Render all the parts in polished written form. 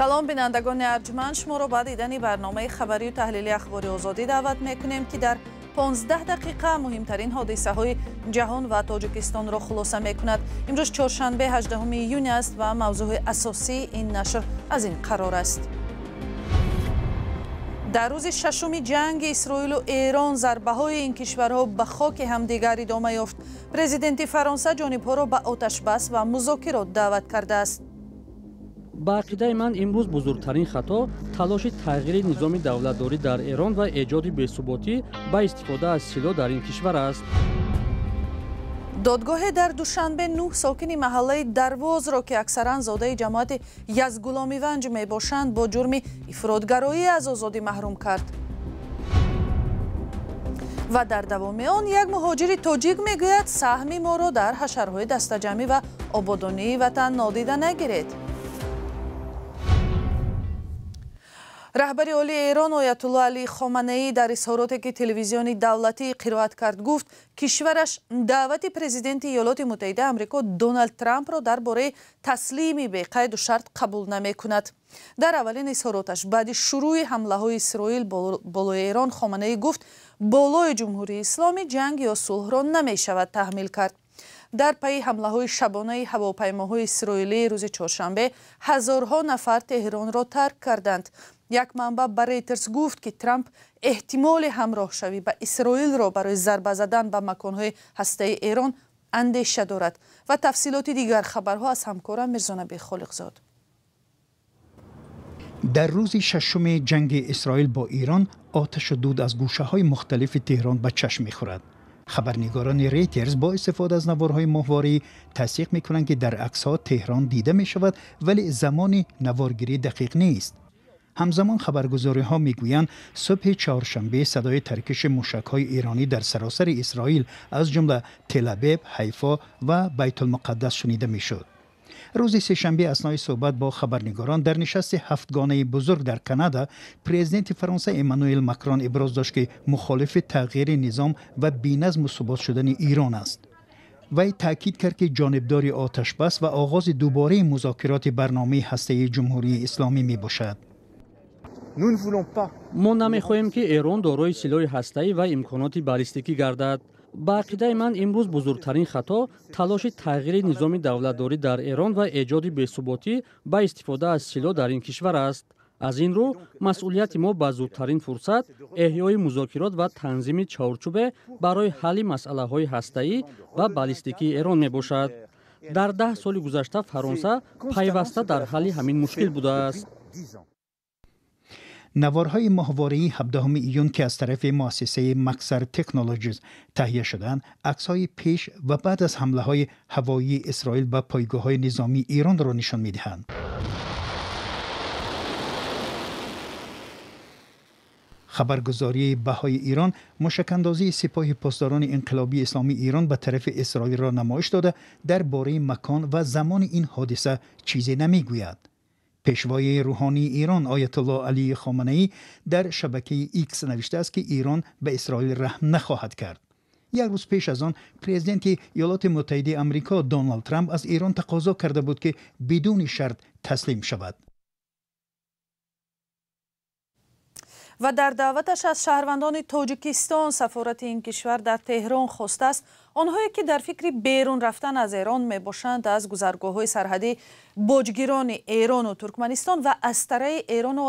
Салом бинандагони арҷманд, шуморо ба дидани барномаи хабарию таҳлили Ахбори Озодӣ даъват мекунем, ки дар 15 дақиқа муҳимтарин ҳодисаҳои ҷаҳон ва Тоҷикистонро хулоса мекунад. Имрӯз чоршанбе 18 июн аст ва мавзӯи асосии ин нашр аз ин қарор аст. Дар рӯзи шашуми ҷанги Исроилу Эрон зарбаҳои ин кишварҳо ба хоки ҳамдигар идома ёфт. Президенти Фаронса ҷонибҳоро ба оташбас ва музокирот даъват кардааст. Ба ақидаи ман имрӯз бузургтарин хато талоши тағйири низоми давлатдорӣ дар Эрон ва эҷоди бесуботӣ ба истифода аз силоҳ дар ин кишвар аст. Додгоҳе дар Душанбе 9 сокини маҳаллаи Дарвозро, ки аксаран зодаи ҷамоати Язгуломиванҷ мебошанд, бо ҷурми ифротгароӣ аз озодӣ маҳрум кард. Ва дар давоми он як муҳоҷири тоҷик мегӯяд, саҳми моро дар ҳашарҳои дастаҷамъӣ ва ободонии ватан нодида нагиред. Раҳбари олии Эрон Оятулло Алӣ Хоманаӣ дар изҳороте, ки телевизиони давлатӣ қироат кард, гуфт кишвараш даъвати президенти Иёлоти Муттаҳидаи Амрико Доналд Трампро дар бораи таслими беқайду шарт қабул намекунад. Дар аввалин изҳороташ баъди шурӯъи ҳамлаҳои Исроил болои Эрон Хоманаӣ гуфт болои Ҷумҳурии Исломӣ ҷанг ё сулҳро намешавад таҳмил кард. Дар пайи ҳамлаҳои шабонаи ҳавопаймоҳои исроилии рӯзи чоршанбе ҳазорҳо нафар Теҳронро тарк карданд. Як манбаъ ба Рейтерс гуфт, ки Трамп эҳтимоли ҳамроҳшавӣ ба Исроилро барои зарба задан ба маконҳои ҳастаи Эрон андеша дорад. Ва тафсилоти дигар хабарҳо аз ҳамкорам Мирзонаби Холиқзод. Дар рӯзи шашуми ҷанги Исроил бо Эрон оташу дуд аз гӯшаҳои мухталифи Теҳрон ба чашм мехӯрад. Хабарнигорони Рейтерс бо истифода аз наворҳои моҳворӣ тасдиқ мекунанд, ки дар аксҳо Теҳрон дида мешавад, вале замони наворгирӣ дақиқ нест. Ҳамзамон хабаргузориҳо мегӯянд, субҳи чоршанбе садои таркиши мушакҳои эронӣ дар саросари Исроил аз ҷумла Телабеб, Ҳайфо ва Байтулмуқаддас шунида мешуд. Рӯзи сешанбе аснои суҳбат бо хабарнигорон дар нишасти ҳафтгонаи бузург дар Канада, президенти Фаронса Эммануэл Макрон иброз дошт, ки мухолифи тағйири низом ва беназму субот шудани Эрон аст. Вай таъкид кард, ки ҷонибдори оташбас ва оғози дубораи музокироти барномаи ҳастаии Ҷумҳурии Исломӣ мебошад. Мо намехоҳем, ки Эрон дорои силоҳи ҳастаӣ ва имконоти баллистикӣ гардад. Ба ақидаи ман имрӯз бузургтарин хато талоши тағйири низоми давлатдорӣ дар Эрон ва эҷоди бесуботӣ ба истифода аз силоҳ дар ин кишвар аст. Аз ин рӯ масъулияти мо ба зудтарин фурсат эҳёи музокирот ва танзими чаҳорчӯбе барои ҳалли масъалаҳои ҳастаӣ ва баллистикии Эрон мебошад. Дар 10 соли гузашта Фаронса пайваста дар ҳалли ҳамин мушкил будааст. Наворҳои моҳвории 17 июн, ки аз тарафи муассисаи Maxar Technologies таҳия шудаанд, аксҳои пеш ва баъд аз ҳамлаҳои ҳавоии Исроил ба пойгоҳҳои низомии Эронро нишон медиҳанд. Хабаргузории Баҳои Эрон мушакандозии сипоҳи посдорони инқилобии исломии Эрон ба тарафи Исроилро намоиш дода, дар бораи макон ва замони ин ҳодиса чизе намегӯяд. Пешвои рӯҳонии Эрон Оятулло Алӣ Хоманаӣ дар шабакаи Икс навиштааст, ки Эрон ба Исроил раҳм нахоҳад кард. Як рӯз пеш аз он президенти Иёлоти Муттаҳидаи Амрико Доналд Трамп аз Эрон тақозо карда буд, ки бидуни шарт таслим шавад. Ва дар даъваташ аз шаҳрвандони Тоҷикистон сафорати ин кишвар дар Теҳрон хостааст, онҳое ки дар фикри берун рафтан аз Эрон мебошанд, аз гузаргоҳҳои сарҳадии боҷгирони Эрону Туркманистон ва астараи Эрону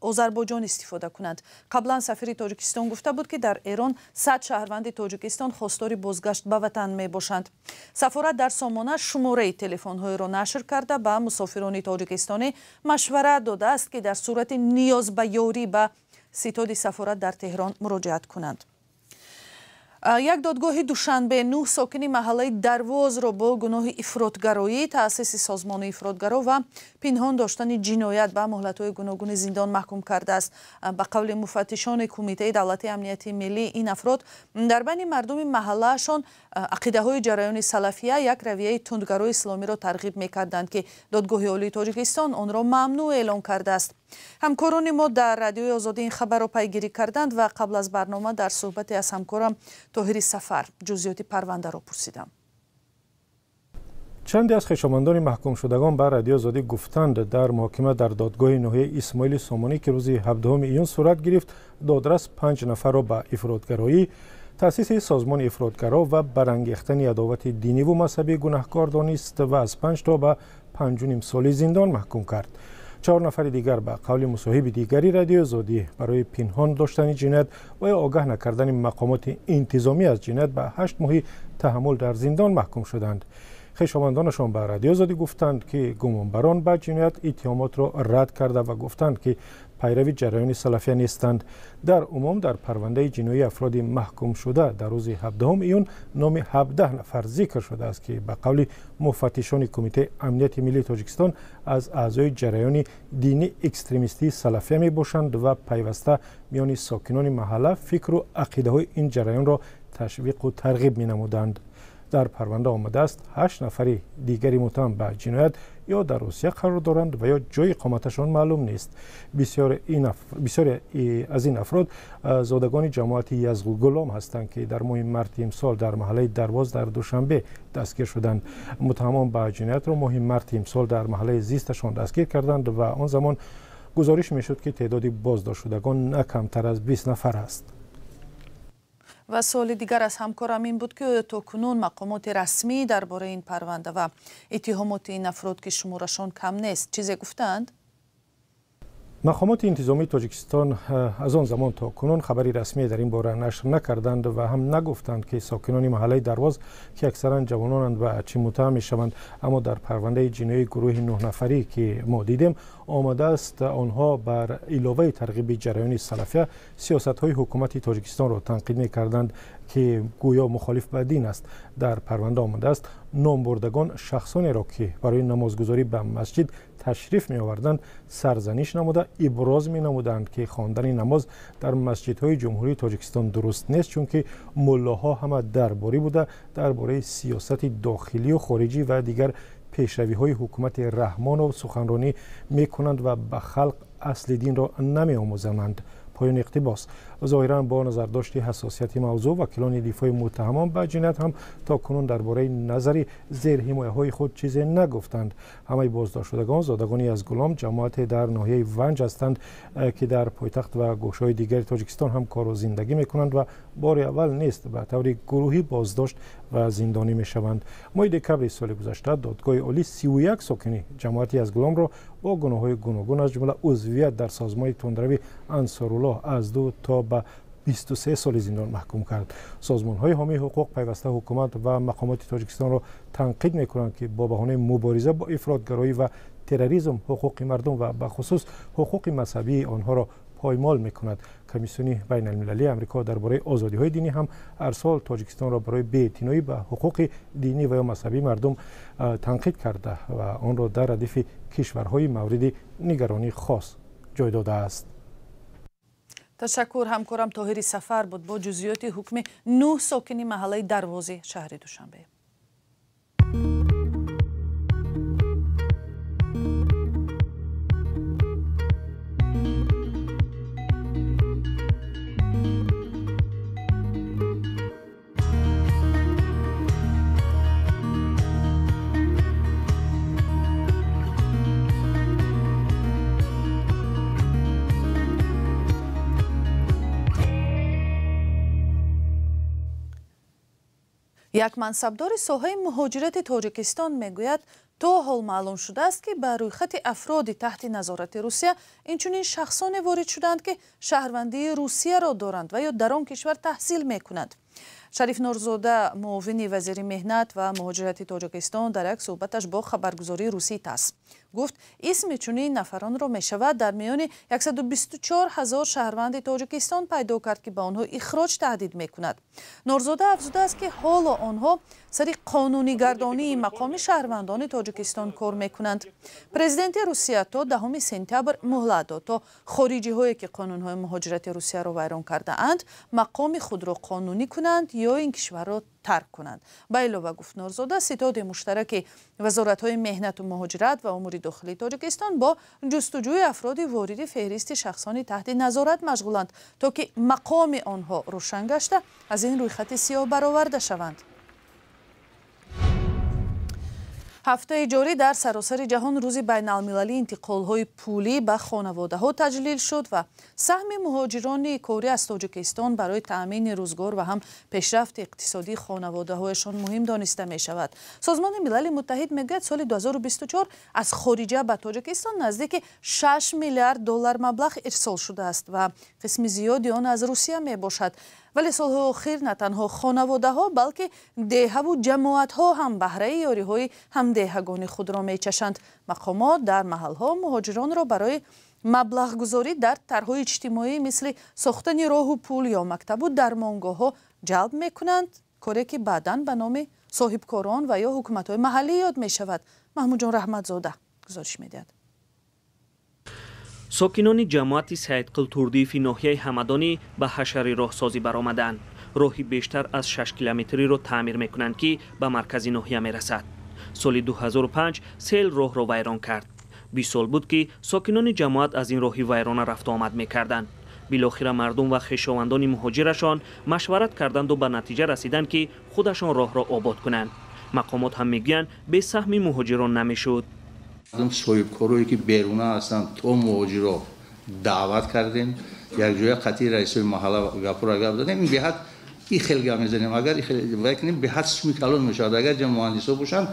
Озарбойҷон истифода кунанд. Қаблан сафири Тоҷикистон гуфта буд, ки дар Эрон 100 шаҳрванди Тоҷикистон хостори бозгашт ба ватан мебошанд. Сафорат дар сомона шумораи телефонҳоеро нашр карда, ба мусофирони тоҷикистонӣ машварат додааст, ки дар сурати ниёз ба ёрӣ ба ситоди сафорат дар Теҳрон муроҷиат кунанд. Як додгоҳи Душанбе 9 сокини маҳаллаи Дарвозро бо гуноҳи ифротгароӣ, таъсиси созмони ифротгаро ва пинҳон доштани ҷиноят ба муҳлатҳои гуногуни зиндон маҳкум кардааст. Ба қавли муфаттишони Кумитаи давлатии амнияти миллӣ, ин афрод дар байни мардуми маҳаллаашон ақидаҳои ҷараёни салафия, як равияи тундгарои исломиро тарғиб мекарданд, ки Додгоҳи олии Тоҷикистон онро мамнӯъ эълон кардааст. Ҳамкорони мо дар Радиои Озодӣ ин хабарро пайгирӣ карданд ва қабл аз барнома дар суҳбате аз ҳамкорам Тоҳири Сафар ҷузъиёти парвандаро пурсидам. Чанде аз хешовандони маҳкумшудагон ба Радиои Озодӣ гуфтанд, дар муҳокима дар додгоҳи ноҳияи Исмоили Сомонӣ, ки рӯзи 17 июн сурат гирифт, додрас 5 нафарро ба ифротгароӣ, таъсиси созмони ифротгаро ва барангехтани адовати диниву мазҳабӣ гунаҳкор донист ва аз 5 то ба 5,5 соли зиндон маҳкум кард. 4 нафари дигар ба қавли мусоҳиби дигари Радиои Озодӣ барои пинҳон доштани ҷиноят ва ё огаҳ накардани мақомоти интизомӣ аз ҷиноят ба 8 моҳи таҳаммул дар зиндон маҳкум шуданд. Хешовандонашон ба Радиои Озодӣ гуфтанд, ки гумонбарон ба ҷиноят иттиҳомотро рад карда ва гуфтанд, ки пайрави ҷараёни салафия нестанд. Дар умум дар парвандаи ҷиноии афроди маҳкумшуда дар рӯзи 17 июн номи 17 нафар зикр шудааст, ки ба қавли муфаттишони Кумитаи амнияти миллии Тоҷикистон аз аъзои ҷараёни дини экстремистии салафия мебошанд ва пайваста миёни сокинони маҳалла фикру ақидаҳои ин ҷараёнро ташвиқу тарғиб менамуданд. Дар парванда омадааст, 8 нафари дигари муттаҳам ба ҷиноят ё дар Русия қарор доранд ва ё ҷои иқоматашон маълум нест. Бисёре аз ин афрод зодагони ҷамоати Язғулом ҳастанд, ки дар моҳи марти имсол дар маҳаллаи Дарвоз дар Душанбе дастгир шуданд. Муттаҳамон ба ҷиноятро моҳи марти имсол дар маҳаллаи зисташон дастгир карданд ва он замон гузориш мешуд, ки теъдоди боздоштшудагон на камтар аз 20 нафар аст. Ва суоли дигар аз ҳамкорам ин буд, ки оё то кунун мақомоти расмӣ дар бораи ин парванда ва иттиҳомоти ин афрод, ки шуморашон кам нест, чизе гуфтаанд? Мақомоти интизомии Тоҷикистон аз он замон то кунун хабари расмӣ дар ин бора нашр накарданд ва ҳам нагуфтанд, ки сокинони маҳаллаи Дарвоз, ки аксаран ҷавононанд, ба чӣ муттаҳам мешаванд. Аммо дар парвандаи ҷиноии гурӯҳи 9 нафарӣ, ки мо дидем, омадааст, онҳо бар иловаи тарғиби ҷараёни салафия сиёсатҳои ҳукумати Тоҷикистонро танқид мекарданд, ки гӯё мухолиф ба дин аст. Дар парванда омадааст, номбурдагон шахсонеро, ки барои намозгузорӣ ба масҷид ташриф меоварданд, сарзаниш намуда иброз менамуданд, ки хондани намоз дар масҷидҳои Ҷумҳурии Тоҷикистон дуруст нест, чунки муллоҳо ҳама дарборӣ буда дар бораи сиёсати дохилию хориҷӣ ва дигар пешравиҳои ҳукумати Раҳмонов суханронӣ мекунанд ва ба халқ асли динро намеомӯзананд. Поёни иқтибос. Зоҳиран бо назардошти ҳассосияти мавзӯъ вакилони дифои муттаҳамон ба ҷиноят ҳам то кунун дар бораи назари зерҳимояҳои худ чизе нагуфтанд. Ҳамаи боздоштшудагон зодагони Язғулом, ҷамоате дар ноҳияи Ванҷ ҳастанд, ки дар пойтахт ва гӯшаҳои дигари Тоҷикистон ҳам кору зиндагӣ мекунанд ва бори аввал нест ба таври гурӯҳӣ боздошт ва зиндонӣ мешаванд. Моҳи декабри соли гузашта додгоҳи олӣ 31 сокини ҷамоати Язғуломро бо гуноҳҳои гуногун, аз ҷумла узвият дар созмони тундрави Ансоруллоҳ, аз 2 то ба 23 соли зиндон маҳкум кард. Созмонҳои ҳомии ҳуқуқ пайваста ҳукумат ва мақомоти Тоҷикистонро танқид мекунанд, ки бо баҳонаи мубориза бо ифротгароӣ ва терроризм ҳуқуқи мардум ва бахусус ҳуқуқи мазҳабии онҳоро поймол мекунад. Комиссиони байналмилалии Амрико дар бораи озодиҳои динӣ ҳам ҳар сол Тоҷикистонро барои беэътиноӣ ба ҳуқуқи динӣ ва ё мазҳабии мардум танқид карда ва онро дар радифи кишварҳои мавриди нигаронии хос ҷой додааст. Ташаккур. Ҳамкорам Тоҳири Сафар буд бо ҷузъиёти ҳукми 9 сокини маҳаллаи Дарвози шаҳри Душанбе. Як мансабдори соҳаи муҳоҷирати Тоҷикистон мегӯяд, то ҳол маълум шудааст, ки ба рӯйхати афроди таҳти назорати Русия инчунин шахсоне ворид шуданд, ки шаҳрвандии Русияро доранд ва ё дар он кишвар таҳсил мекунанд. Шариф Нурзода, муовини вазири меҳнат ва муҳоҷирати Тоҷикистон, дар як суҳбаташ бо хабаргузории русии ТАСС гуфт, исми чунин нафаронро мешавад дар миёни 124 ҳазор шаҳрванди Тоҷикистон пайдо кард, ки ба онҳо ихроҷ таҳдид мекунад. Нурзода афзудааст, ки ҳоло онҳо сари қонунигардонии мақоми шаҳрвандони Тоҷикистон кор мекунанд. Президенти Русия то 10 сентябр муҳлат дод, то хориҷиҳое, ки қонунҳои муҳоҷирати Русияро вайрон кардаанд, мақоми худро қонунӣ кунанд ё ин кишварро тарк кунанд. Ба илова, гуфт Нурзода, ситоди муштараки вазоратҳои меҳнату муҳоҷират ва умури дохилии Тоҷикистон бо ҷустуҷӯи афроди вориди феҳристи шахсони таҳти назорат машғуланд, то ки мақоми онҳо рӯшан гашта аз ин рӯйхати сиёҳ бароварда шаванд. Ҳафтаи ҷорӣ дар саросари ҷаҳон рӯзи байналмилалии интиқолҳои пулӣ ба хонаводаҳо таҷлил шуд ва саҳми муҳоҷирони корӣ аз Тоҷикистон барои таъмини рӯзгор ва ҳам пешрафти иқтисодии хонаводаҳояшон муҳим дониста мешавад. Созмони Милали Муттаҳид мегӯяд, соли 2024 аз хориҷа ба Тоҷикистон наздики 6 миллиард доллар маблағ ирсол шудааст ва қисми зиёди он аз Русия мебошад. Вале солҳои охир на танҳо хонаводаҳо, балки деҳаву ҷамоатҳо ҳам баҳраи ёриҳои ҳамдеҳагони худро мечашанд. Мақомот дар маҳалҳо муҳоҷиронро барои маблағгузорӣ дар тарҳҳои иҷтимоӣ мисли сохтани роҳу пул ё мактабу дармонгоҳҳо ҷалб мекунанд, коре ки баъдан ба номи соҳибкорон ва ё ҳукуматҳои маҳаллӣ ёд мешавад. Маҳмудҷон Раҳматзода гузориш медиҳад. Сокинони ҷамоати Саидқул Турдиеви ноҳияи Ҳамадонӣ ба ҳашари роҳсозӣ баромаданд. Роҳи бештар аз 6 километриро таъмир мекунанд, ки ба маркази ноҳия мерасад. Соли 2005 сел роҳро вайрон кард. 20 сол буд, ки сокинони ҷамоат аз ин роҳи вайрона рафтуомад мекарданд. Билохира мардум ва хешовандони муҳоҷирашон машварат карданду ба натиҷа расиданд, ки худашон роҳро обод кунанд. Мақомот ҳам мегӯянд, бе саҳми муҳоҷирон намешуд. Соҳибкорое ки беруна ҳастанд, то муҳоҷиро даъват кардем, якҷоя қатъи раисои маҳалла гапура гап задем. Ин беҳад и хел гап мезанем, агар вай кунем, беҳад суми калон мешавад. Агар ҷа муҳандисо бошанд,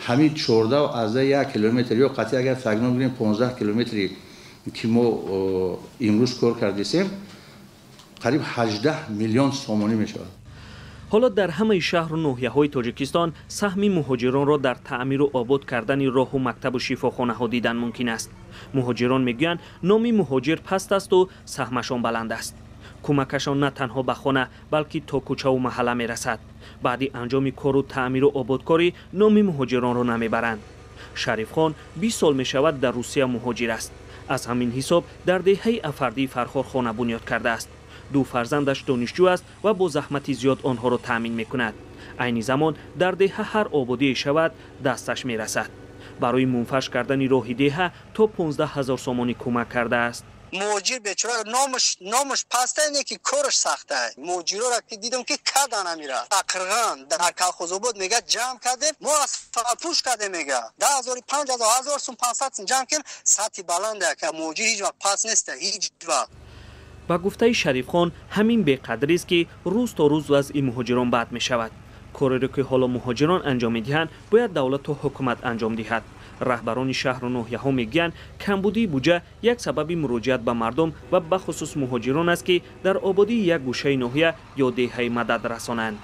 ҳамин 14,1 километр ё қатъи агар тагно бигирем 15 километри ки мо имрӯз кор кардесем, қариб 18 миллион сомонӣ мешавад. Ҳоло дар ҳамаи шаҳру ноҳияҳои Тоҷикистон саҳми муҳоҷиронро дар таъмиру обод кардани роҳу мактабу шифохонаҳо дидан мумкин аст. Муҳоҷирон мегӯянд, номи муҳоҷир паст асту саҳмашон баланд аст. Кӯмакашон на танҳо ба хона, балки то кӯчаву маҳалла мерасад. Баъди анҷоми кору таъмиру ободкорӣ номи муҳоҷиронро намебаранд. Шарифхон 20 сол мешавад дар Русия муҳоҷир аст. Аз ҳамин ҳисоб дар деҳаи Афардии Фархор хона бунёд кардааст. Ду фарзандаш донишҷӯ аст ва бо заҳмати зиёд онҳоро таъмин мекунад. Айни замон дар деҳа ҳар ободие шавад, дасташ мерасад. Барои мунфаш кардани роҳи деҳа то 15 ҳазор сомонӣ кӯмак кардааст. Муҳоҷир бечора номаш паста, не ки кораш сахта. Муҳоҷирора ки дидам, ки кадан амира ақрған дар колхозобод мега ҷамъ кардем, мо аз фалпӯш кардем, мега 10 000, 5000, 1000 сум, 500 сум ҷамъ кардем. Сатҳи баланда, ка муҳоҷир ҳеҷ вақт паст неста, ҳеҷ вақт. Ба гуфтаи Шарифхон, ҳамин беқадрист, ки рӯз то рӯз вазъи муҳоҷирон бад мешавад. Кореро ки ҳоло муҳоҷирон анҷом медиҳанд, бояд давлату ҳукумат анҷом диҳад. Раҳбарони шаҳру ноҳияҳо мегӯянд, камбудии буҷа як сабаби муроҷиат ба мардум ва бахусус муҳоҷирон аст, ки дар ободии як гӯшаи ноҳия ё деҳаи мадад расонанд.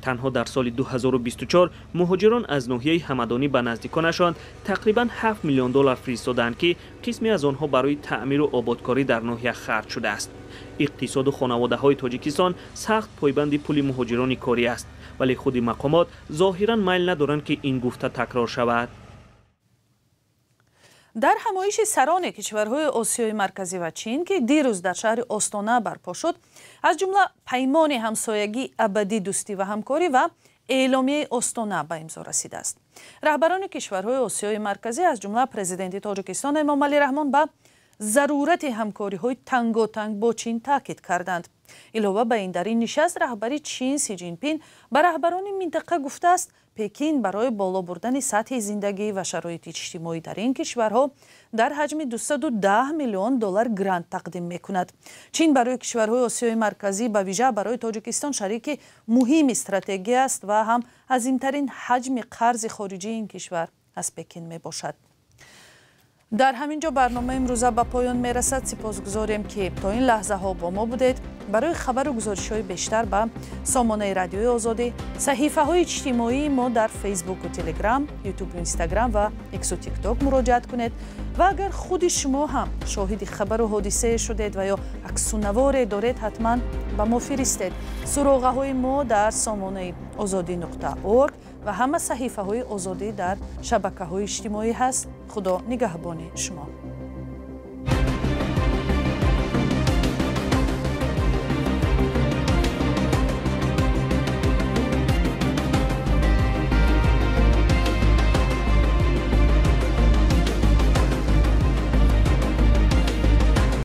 Танҳо дар соли 2024 муҳоҷирон аз ноҳияи Ҳамадонӣ ба наздиконашон тақрибан 7 миллион доллар фиристодаанд, ки қисме аз онҳо барои таъмиру ободкорӣ дар ноҳия харҷ шудааст. Иқтисоду хонаводаҳои Тоҷикистон сахт пойбанди пули муҳоҷирони корӣ аст, вале худи мақомот зоҳиран майл надоранд, ки ин гуфта такрор шавад. Дар ҳамоиши сарони кишварҳои Осиёи Марказӣ ва Чин, ки дирӯз дар шаҳри Остона барпо шуд, аз ҷумла Паймони ҳамсоягӣ, абадӣ, дӯстӣ ва ҳамкорӣ ва Эъломияи Остона ба имзо расидааст. Раҳбарони кишварҳои Осиёи Марказӣ, аз ҷумла президенти Тоҷикистон Эмомалӣ Раҳмон, ба зарурати ҳамкориҳои танготанг бо Чин таъкид карданд. Илова ба ин, дар ин нишаст раҳбари Чин Си Ҷинпин ба раҳбарони минтақа гуфтааст, Пекин барои боло бурдани сатҳи зиндагӣ ва шароити иҷтимоӣ дар ин кишварҳо дар ҳаҷми 210 миллион доллар грант тақдим мекунад. Чин барои кишварҳои Осиёи Марказӣ, ба вижа барои Тоҷикистон, шарики муҳими стратегия аст ва ҳам азимтарин ҳаҷми қарзи хориҷии ин кишвар аз Пекин мебошад. Дар ҳамин ҷо барномаи имрӯза ба поён мерасад. Сипосгузорем, ки то ин лаҳзаҳо бо мо будед. Барои хабару гузоришҳои бештар ба сомонаи Радиои Озодӣ, саҳифаҳои иҷтимоии мо дар Фейсбуку Телеграм, Ютубу Инстаграм ва Иксу Тикток муроҷиат кунед. Ва агар худи шумо ҳам шоҳиди хабару ҳодисае шудед ва ё аксунаворе доред, ҳатман ба мо фиристед. Суроғаҳои мо дар сомонаи озодӣ.орг ва ҳама саҳифаҳои Озодӣ дар шабакаҳои иҷтимоӣ ҳаст. Худо нигаҳбони шумо.